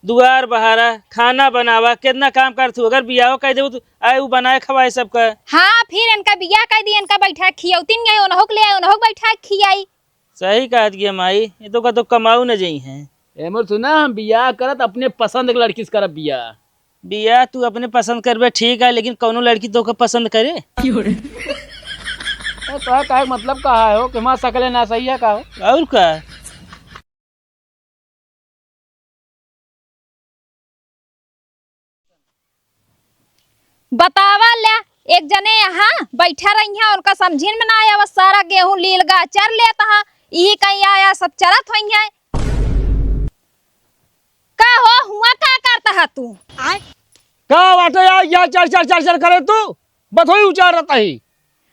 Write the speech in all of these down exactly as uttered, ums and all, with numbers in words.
दुआर बहारा, खाना बनावा, केतना काम करत हू। अगर बियाहो कइ देबू तो आए उ बनाए खवाए सबका। हाँ, फिर इनका बियाह कइ दी, इनका बैठा खियौतिन गए, उनहो के ले आए, उनहो के बैठा खियाई। सही कहत गिया माई, ये तो का तो कमाऊ न जइहैं। ए मोर सुना, हम बियाह करत अपने पसंद के लड़की से करब बियाह। बियाह तू अपने पसंद करबे ठीक है, लेकिन कौनो लड़की तोका पसंद करे? ए, तो है, काहे के मतलब का है हो कि हमार सकले ना सही है का हो? और का? बतावा ले, एक जने यहाँ बैठा रही हैं, उनका समझिन में ना आवा, सारा गेहूं लील गा चर लेत हा, यही कहीं आया सब चरत होई हैं। का हो, हुआ का करत हा तू? का बाटे यार, यहाँ चर चर चर चर करे तू? बथुई उचारत ही।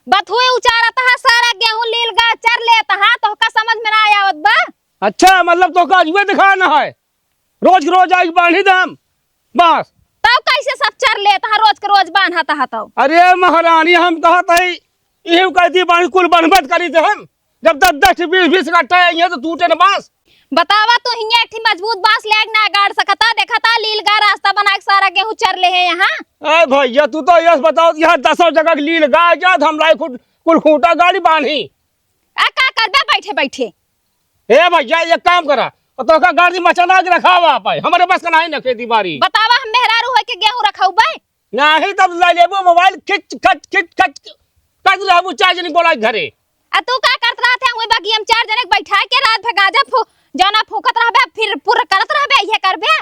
बथुई उचारत हा, सारा गेहूं लील गा चर लेत हा, तोहका समझ में ना आवत बा? अच्छा, मतलब तोहका अजुए दिखाना है, रोज के रोज आइके बांधी दे हम, बस। तब कैसे सब चर लेत हा, रोज के रोज बांधत हा तब? अरे महारानी, हम कहत हई, इहू कहती बांधी कुल बनबत करी थे हम। जब दस दस बीस बीस कट्ठा है, यहाँ तो टूटे न बांस। बतावा, तू हियाँ एक ठी मजबूत बांस ले ना गाड़ सकता, देखता लील गा रास्ता बना के सारा गेहूं चर ले है यहाँ। ए भैया, तू तो यस बताओ, यहाँ दसों जगह के लील गा जात, हम लाई खुद कुल खूंटा गाड़ी बांधी। आ का करबे बैठे बैठे? ए भैया, एक काम करा, और तोहका गाड़ी मचाना के रखावा पाए, हमरे बस का नाही न खेती बाड़ी। बतावा, हम मेहरारू होइके गेहूं रखउबे? नाही तब ले लेबू मोबाइल, खिच खच खिच खच करत रहबू, चार जनी बोलाइ घरे। आ तू का करत रहत है, वही बगिया में चार जने के बैठा के रात भर गाजा फू-, जौना फूकत रहबे, फिर पुर करत रहबे, इहे करबे?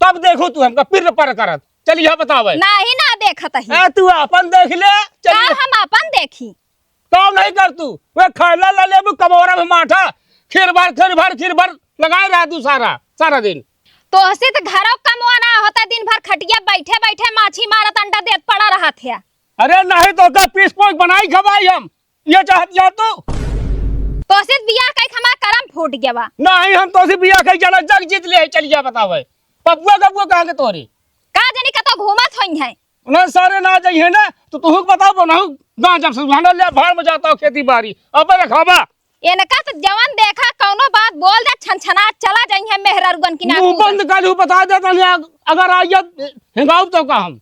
तब देखू तू हमका पिर पर करत। चल, यह बतावे। नाही ना देखत ही। ए, तू आपन देख ले। चल। का हम आपन देखी? काम नहीं कर तू। वे खैला ला लेबू कमोरा में माठा। खीर भर, खीर भर, खीर भर लगाए रहा तू सारा, सारा दिन। तोहसे त घरो कमवा ना होता, दिन भर खटिया बैठे बैठे माछी मारत अंडा देत पड़ा रहत है। अरे नहीं तो का पीस पोस बनाई खवाई हम। ये चाहत या तू? तोसे बियाह कइके हमार करम फूट गया बा। नाही, हम तोसे बियाह कइके जाना जग जीत ले, चल गया बतावे। पपुआ गपुआ कहाँ के तोरे? का जानी कतो घूमत होई है। उन्हें सारे ना जाई है ना, तो तू बताओ बनाऊ। गांव जब से सुहाना ले भाड़ में जाता हो खेती बाड़ी। अबे रखावा। इनका तो जवन देखा कौनो बात बोल दे, छनछना चला जाई है मेहरारुअन की नाक मुंह ऊपर। बंद कर, हूँ बता देता नहीं, अगर आ गया हिंगाऊ तो का हम।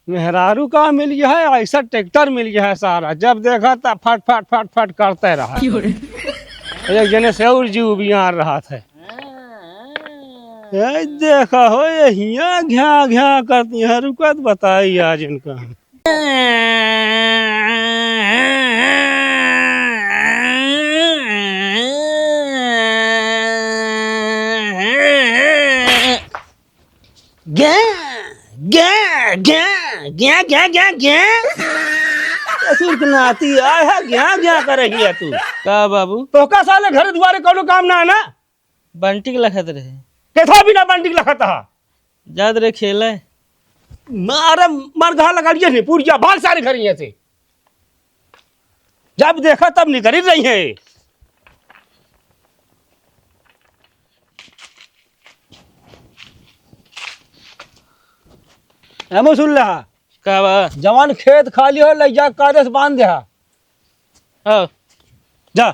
मेहरारू का मिल गया है, ऐसा ट्रैक्टर मिल गया है सारा, जब देखा तब फट फट फट फट करते रहा। क्यों रे? एक जने से और जीव बियान रहा था। ए, देखा हो, ये हियाँ घ्या घ्या करती है, रुका तो बताई आज इनका। गैं, गैं, गैं, गैं। ससुर के नाती आय है, गैं, गैं करे हिया तू। का बाबू? तोहका साले घर दुआरे कौनो काम ना है ना? बंटी के लखत रहे। कैसा बिना बंटी के लखत हा? जात रहे खेले। मारे मर घा लगा लिए नहीं, पूरी जा, भाग सारे घर यहाँ से। जब देखा तब निकल ही रही है। एमो सुन ले हा। का बा? जवान खेत खाली हो, लइ जा, कायदे से बांध दे हा। हाँ। जा।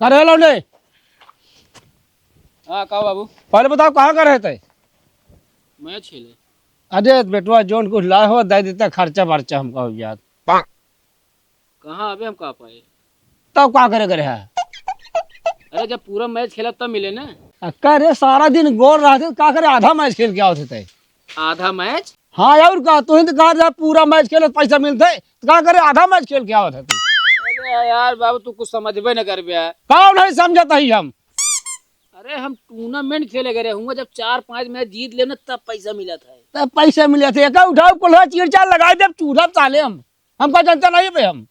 का रे लौंडे? हाँ, का बाबू? पहले बताओ, कहाँ का रहता है? मैच खेले। अरे बेटवा, जोन कुछ लाए हो, दे देता, खर्चा बर्चा हमका हो जात। कहाँ अबे हम का पाए? तब का करे करे है? अरे, जब पूरा मैच खेला तब मिले ना। आ, का रे, सारा दिन गोल रहते, का करे, आधा मैच खेल के आवत होते। आधा मैच? हाँ, और का, तू ही तो कहा था, पूरा मैच खेले तो पैसा मिलते, तो का करे, आधा मैच खेल के आवत होते। अरे यार बाबू, तू कुछ समझबे न करबे। का नहीं समझत ही हम? अरे, हम टूर्नामेंट खेले गए रहे हुआ, जब चार पांच मैच जीत लेना तब पैसा मिला था। तब पैसा मिला था, एक उठाओ, कुल्हा चीर चार लगाई देब, चूल्हा साले हम। हमका जनता नहीं बे हम।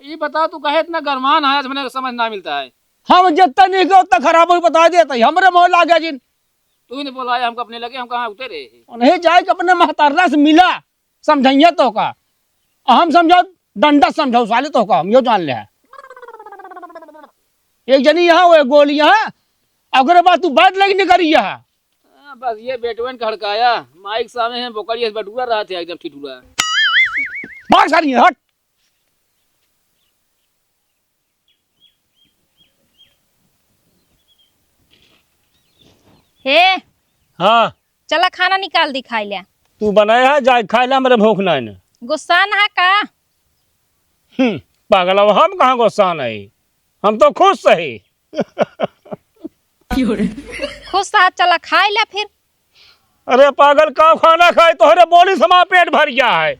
ये बता, तू कहे इतना गरमान है, आज मैंने समझ ना मिलता है। हम जितना नहीं गए, उतना खराब हो, बता देता है। हमरे मोह लागे जिन। तू ही नहीं बोला है हमको अपने लगे, हम कहाँ उतरे हैं? उन्हें जाए के अपने महतारना से मिला, समझाइए तो का। हम समझो, डंडा समझो साले तो का, हम यो जान ले है। एक जनी यहाँ, वो एक गोली यहाँ, ओकरे बाद तू बैठ लेके निकल यहाँ। हाँ, बस ये बेटवन का हड़काया, माइक सामने है, बोकरिया से बटुआ रहा थे एकदम ठिठुरा। भाग सारी, हट। हे, हाँ। चला खाना निकाल दी, खाइ ल्या। तू बनाए है, जाए खाइ ल्या, मेरे भूख नाहीं न। गुस्सा न है का? हम्म, पागल, अब हम कहाँ गुस्सा नहीं, हम तो खुश सही। खुश साथ चला खाइ ल्या फिर। अरे पागल, का खाना खाए, तोहरे बोली से हमार पेट भर गया है।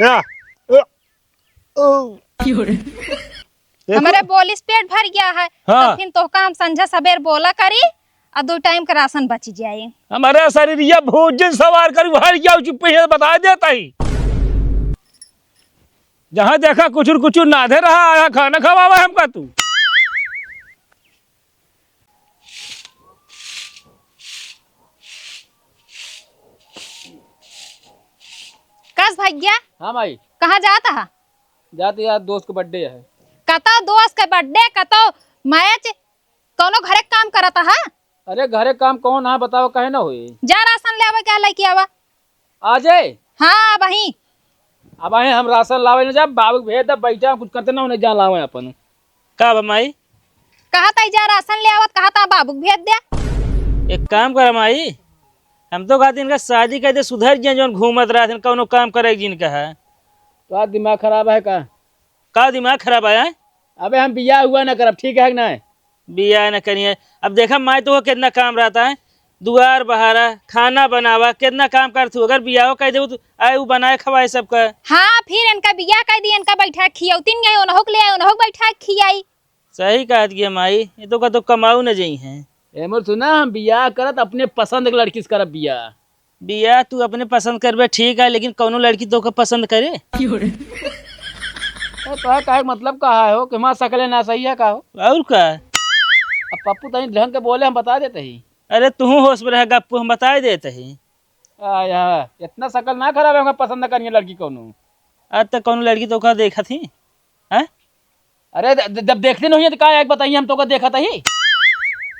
या, ओ, ओ। देखो। हमरे बोली से पेट भर गया है, हाँ। तो फिर तोहका हम संझा सबेर बोला करी, और दो टाइम का राशन बच जाए। हमारे शरीर ये भोजन सवार करी, भर गया, चुप्पे से बता देता ही। जहाँ देखा कुचुर कुचुर नाधे रहा, आया खाना खवावा हमका तू। कस भैया? हाँ माई। कहाँ जात हा? जात यार दोस्त के birthday है। कतो दोस्त के birthday, कतो match, कौनो घरे काम करत हा? अरे घरे काम कौन है बताओ, काहे ना होई? जा राशन ले आवे, क्या लेके आवा? आजे? हाँ, अबहीं। अबहीं हम राशन लावे न जाब, बाबू भेज दे, बैठा कुछ करते ना, उन्हें जा लावे अपन। का बा माई? कहा तई जा राशन ले आवत, कहा ता बाबू भेज दे। एक काम कर माई, हम तो कहते इनका शादी कर दे, सुधर जाए, जौन घूमत रहत हैं, कौनो काम करे जिनका है। तो आज दिमाग खराब है का? का दिमाग खराब है? अबे हम बियाह हुआ ना करब, ठीक है कि नहीं? बियाह न करिए। अब देखा माई, तो कितना काम रहता है, दुआर बहारा, खाना बनावा, कितना काम करत हूँ। अगर बियाह कह देबू तो आए, उ बनाए खवाए सबका। हाँ, फिर इनका बियाह कह दिए, इनका बैठा खियौतीन गए, उन्हों के ले आए, उन्हों के बैठा खियाई। सही कहत गिया माई, ये तो का तो कमाऊ न जइहैं। ए मोर सुना, हम बियाह करत अपने पसंद के लड़की से करब बियाह। बियाह तू अपने पसंद करबे ठीक है, लेकिन कौनो लड़की तोका पसंद करे? क्यों रे? ए, तोहे कहे के मतलब का है हो कि हमार सकले ना सही है का हो? और का? अब पप्पू तनी ढंग के बोले, हम बता देते ही। अरे तू होश में रह गप्पू, हम बताए देते ही। आ, यहाँ इतना सकल ना खराब है, हमका पसंद ना करिए लड़की कौनो। आज तक कौनो लड़की तोका देखत ही? हैं? अरे, द-, द-, जब देखते नहीं है तो का एक बताइए, हम तोका देखत ही।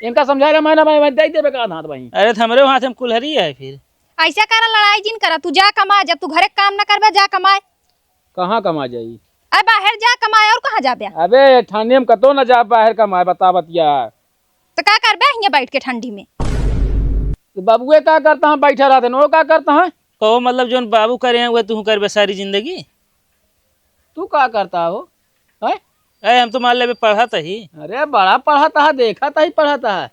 इनका समझाए रहा, मैं ना, मैं, मैं दे देबे का हाथ वहीं। अरे, तो हमरे हाथ में कुल्हरी है फिर। ऐसे करा, लड़ाई जिन करा, तू जा कमा, जब तू घरे काम ना करबे, जा कमाए। कहाँ कमा जाई? अरे, बाहर जा कमाए, और कहाँ जाबे? अबे, ठंडी में कतो ना जा बाहर कमाए, बता बतिया। तो का करबे हियाँ बैठ के ठंडी में? तो बाबुए का करता है, बैठा रहते हैं, वो का करता है? कहो मतलब, जोन बाबू करे हैं, वह तू करबे सारी जिंदगी? तू का करता हो? हैं? ए, हम तो मान लेबे पढ़त ही। अरे, बड़ा पढ़त हा, देखत ही पढ़त हा।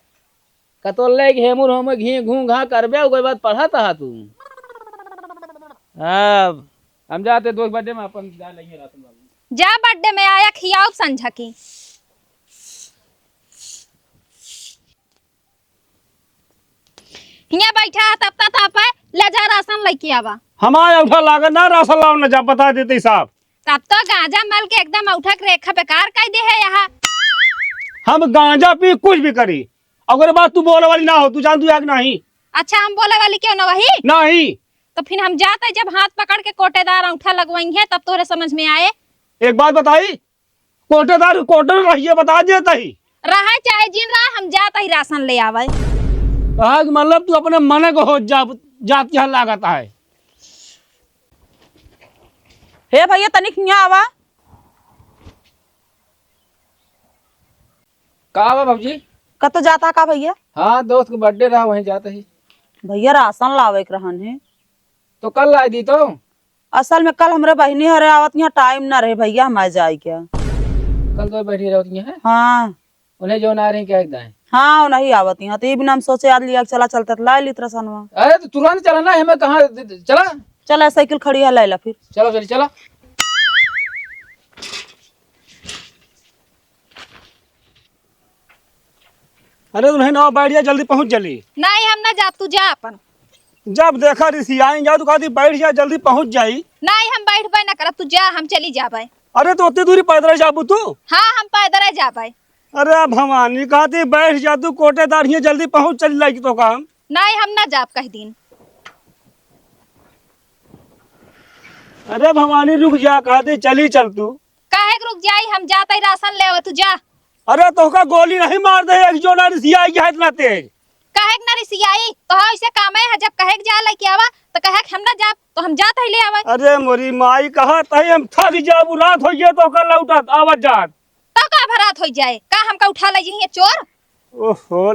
कतो ले घेमुर होमे घी घू घा करबे, ओकर बाद पढ़त हा तू। अब हम जाते दोस्त birthday में अपन जा लेंगे राशन बाबू। जा birthday में आया खियाओ संझा की। हियाँ बैठा है, तब तक आप है, ले जा राशन लेके आवा। हमारे उठा लागत ना राशन लाओ ना जा, बता देते साहब। तब तो गांजा मल के एकदम औठक रेखा बेकार कर दे है यहाँ। हम गांजा पी कुछ भी करी, अगर बात तू बोले वाली ना हो, तू जान तू आग नहीं। अच्छा, हम बोले वाली क्यों ना वही? नहीं। तो फिर हम जाते जब हाथ पकड़ के कोटेदार औठा लगवाई है, तब तोहरे समझ में आए। एक बात बताई, कोटेदार कोटे में रहिए, बता देता ही। रहे चाहे जिन रहे, हम जात ही राशन ले आवे। कहा कि मतलब तू अपने मने को हो जा, जात यहाँ लागत है। हे भैया, तनिक हियाँ आवा। का बा भौजी? कतो जाता का भैया? हाँ, दोस्त के birthday रहा, वहीं जात ही। भैया, राशन लावे के रहन है। तो कल लाई दी तो। असल में कल हमरे बहिनी हरे आवत यहाँ, time ना रहे भैया हमारे जाए के। कल तो बहिनी रहत यहाँ है? हाँ। उन्हें जो ना रही क्या एकदम? हाँ, उन्हीं आवत यहाँ, तो ये बिना हम सोचे आज लिया के चला चलते तो ला ली राशनवा। अरे तो तुरंत चला ना, हमें कहाँ चला? चला, साइकिल खड़ी है, ले ला फिर। चलो चली चला। अरे दुल्हन, आओ, बैठ जा, जल्दी पहुँच जल्दी। नहीं, हम ना जाब, तू जा अपन। जब देखा रिसियाई जाओ, तो कहती, "बैठ जा, जल्दी पहुँच जाई।" नहीं, हम बैठबे ना करब, तू जा, हम चली जाबे। अरे, तो उतनी दूरी पैदल जाबू तू? हाँ, हम पैदल जाबे। अरे भवानी, कहती, "बैठ जा तू, कोटेदार हियाँ, जल्दी पहुँच, चली लागी तो काम।" नहीं, हम ना जाब कह दिन। अरे भवानी, रुक जा, कहती, "चली चल तू।" काहे के रुक जाई, हम जात ही राशन ले आवे, तू जा। अरे तोहका गोली नहीं मार दे, एक जो ना रिसियाई है इतना तेज। काहे के ना रिसियाई, तो हाँ, ऐसे काम है, जब कहे के जा लेके आवा, तो कहे के हम ना जाब, तो हम जात ही ले आवे। अरे मोरी माई, कहा तही हम थक जाबू, रात हो गया तोहका लौटत, आवत जात। तो का भरात हो जाए, का हमका उठा ले जी चोर? ओहो,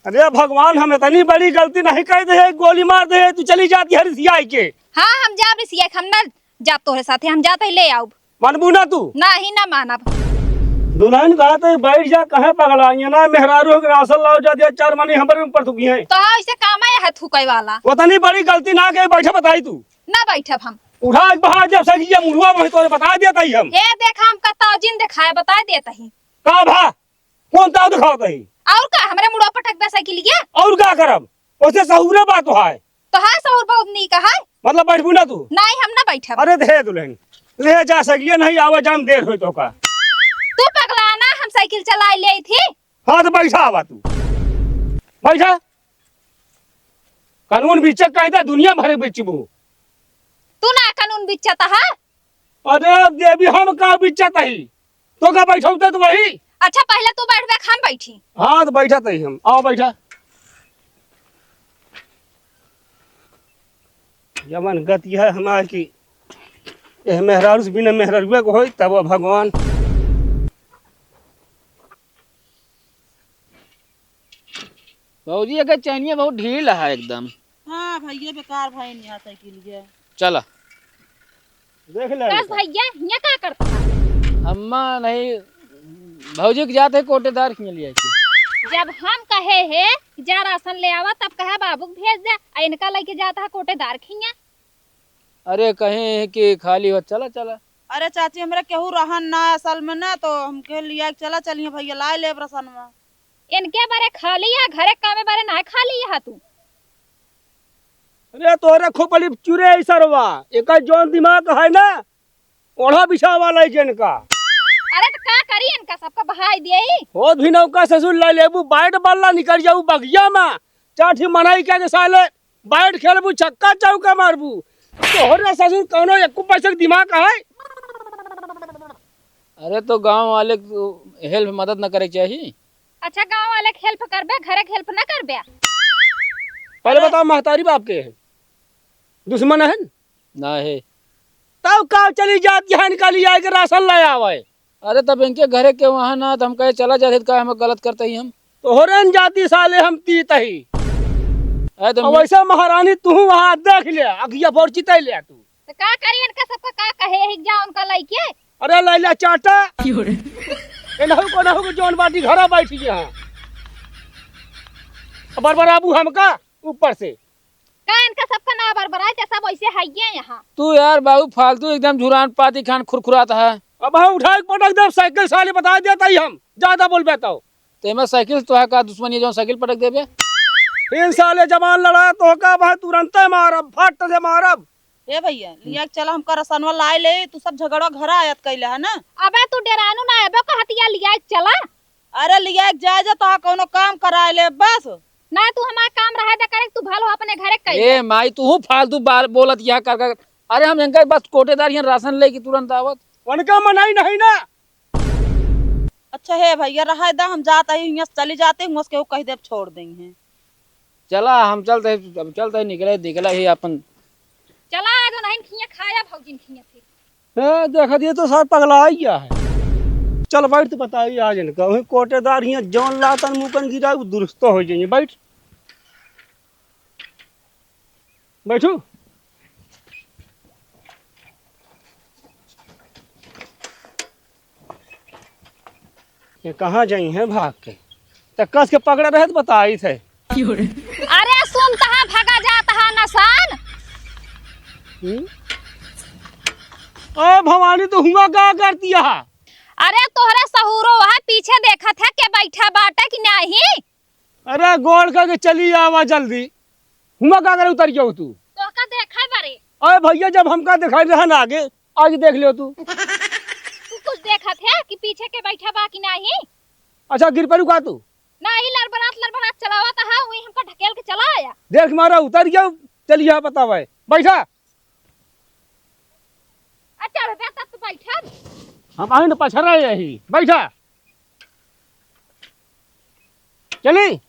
अरे भगवान, हम इतनी बड़ी गलती नहीं कर दे, गोली मार दे, तू चली जाती है रिसियाई के। हाँ, हम जाब रिसियाई, हम ना जाब तोहरे साथे, हम जात ही ले आउब। मानबू ना तू? नहीं, ना मानब। दुल्हन कहा तो बैठ जा, कहे पगला, ये ना मेहरारू के राशन लाओ जा दिया, चार मनी हमरे ऊपर थूकी है। तो हाँ, इसे काम है, है थूके वाला। उतनी बड़ी गलती ना के बैठे बताई तू। ना बैठब हम। उठा के बाहर जब सही ये मुड़वा वही तोरे बता देता ही हम। ए देख, हम का ताउजिन दिखाए, बता देता ही। का भा? कौन ताव दिखावत ही? और का, हमरे मुड़वा पटक दे साइकिलिया? और का करब? ओसे सहूरे बात है। तो हाँ, सहूर बहुत नीक है। मतलब बैठबू ना तू? नहीं, हम ना बैठब। अरे दे दुल्हन, ले जा सकिया, नहीं आवे जाम देर होई तो का। तू पगला ना, हम साइकिल चलाए ले थी। हाँ तो बैठा आवा तू, बैठा। कानून बिच्चा कायदा दुनिया भर बिचबू। तू ना कानून बिच्चत है। अरे देवी, हम का बिच्चत ही? तो का बैठौते तो वही। अच्छा, पहले तू बैठबे, हम बैठी। हाँ, तो बैठत ही हम। आओ बैठा। जवन गति है हमार की, यह मेहरारू से बिना मेहरारुए को होई, तब वो भगवान। भौजी, एकर चैनिया बहुत ढील है एकदम। हाँ भैया, बेकार भई नहीं आता के लिए। चला। देख ले कस इनका। भैया, हियाँ का करता है? अम्मा नहीं, भौजी के जात है कोटेदार खिया लिया के। जब हम कहे है कि जा राशन ले आवा, तब कहे बाबू के भेज दे, आ इनका लेके जाता है कोटेदार खिया। अरे कहे है कि खाली हो, चला चला। अरे चाची, हमरा केहू रहन ना असल में ना, तो हम कहे लिया के चला चलिए भैया, लाए लेब राशनवा। इनके बारे खाली है, घरे कामे बारे ना खाली है तू। अरे तोहरे खोपड़ी चुरे है सरवा, एकर जौन दिमाग है ना, ओढ़ा बिछावा लाई के इनका। अरे तो का करी, इनका सबका बहाई दिए ही। होत भी नौका ससुर ला लेबू, बैठ बल्ला निकल जाऊ बगिया में, चाठी मनाई के साले बैठ खेलबू, छक्का चौका मारबू। तोहरे ससुर कौनो एको पैसा के दिमाग है? अरे तो गांव वाले को हेल्प मदद न करे के चाही? अच्छा, गांव वाले के हेल्प करबे, घरे के हेल्प न करबे? पहले अरे बताओ, महतारी बाप के है? दुश्मन है? ना है। तब का चली जात यहाँ निकाली आए के राशन ले आवे? अरे तब इनके घरे के वहाँ ना, तो हम कहे चला जाते, तो का हम गलत करते ही हम? तोहरे न जाती साले हम तीत ही। अरे तो अब मैं ऐसा महारानी तू वहाँ देख ले, अगिया बोर चिताई ले तू। तो का करी, इनका सबका का कहे है, जा उनका लइके। अरे लैला चाटा। क्यों रे? एनहु को नहु को जौन बाटी घरा बैठी है। बरबराबू हमका ऊपर से। का इनका सबका ना बरबराए, ते सब ऐसे हइये यहाँ। तू यार बाबू फालतू एकदम झुरान पाती खान खुरखुरात है। अब हम उठा के पटक देब साइकिल साले, बता देता ही हम, ज्यादा बोलबे तो। ते में साइकिल से तोहा का दुश्मनी है, जौन साइकिल पटक देबे? इन साले जबान लड़ा तो का भाई तुरंते मारब, फट से मारब। ए भैया, लिया के चला, हमका रसनवा लाए ले, तू सब झगड़वा घरा आयत कैले है ना। अबे तू डेरानू ना, अबे कहतिया लिया के चला। अरे लिया के जाए जा, तोहा कौनो काम कराए ले बस। ना तू हमार काम रहे दे करे, तू भल हो अपने घरे कैले। ए माई, तू फालतू बाल बोलत यह कर कर। अरे हम इनका बस कोटेदार यहाँ राशन लेके तुरंत आवत। उनका मनाई नहीं ना। अच्छा हे भैया, रहा दा, हम जात ही, हियाँ से चली जाते, हुआँ से केहू कह देब छोड़ देई हैं। चला, हम चलते हैं, अब चलते हैं, निकले, निकला ही अपन। चला, आज नहीं खिया खाया भौजिन खिया फिर। ए, देखा दिए तो सार पगला ही गया है। चल बैठ, तो बताई आज इनका, वही कोटेदार हियाँ जौन लातन मुकन गिरा, वो दुरुस्त हो जाइए। बैठ, बैठू। ये कहाँ जाई हैं भाग के? त कस के पकड़े रहे त बताई थे। अरे सुन, तहाँ भगा जात हा नसान। हम्म? ओ भवानी, तो हुआ का करती है? अरे तोहरे सहूरो वहाँ पीछे देखत है के बैठा बाटे कि नहीं? अरे गोड़ करके चली आवा जल्दी। हुआ का करे उतर गयो तू? तोहका देखे बारे। अरे भैया, जब हमका दिखाई रहा ना आगे, आज देख लियो तू। तू कुछ देखत है कि पीछे के बैठा बा कि नहीं? अच्छा, गिर पड़ू का तू? नहीं, लड़बड़ात लड़बड़ात चलावत है, वही हमका ढकेल के चला आया। देख मारा, उतर गया, चलिया बतावे। बैठा। अच्छा, रुपया तब तो बैठा। हम आइन पछरा यही। बैठा। चली?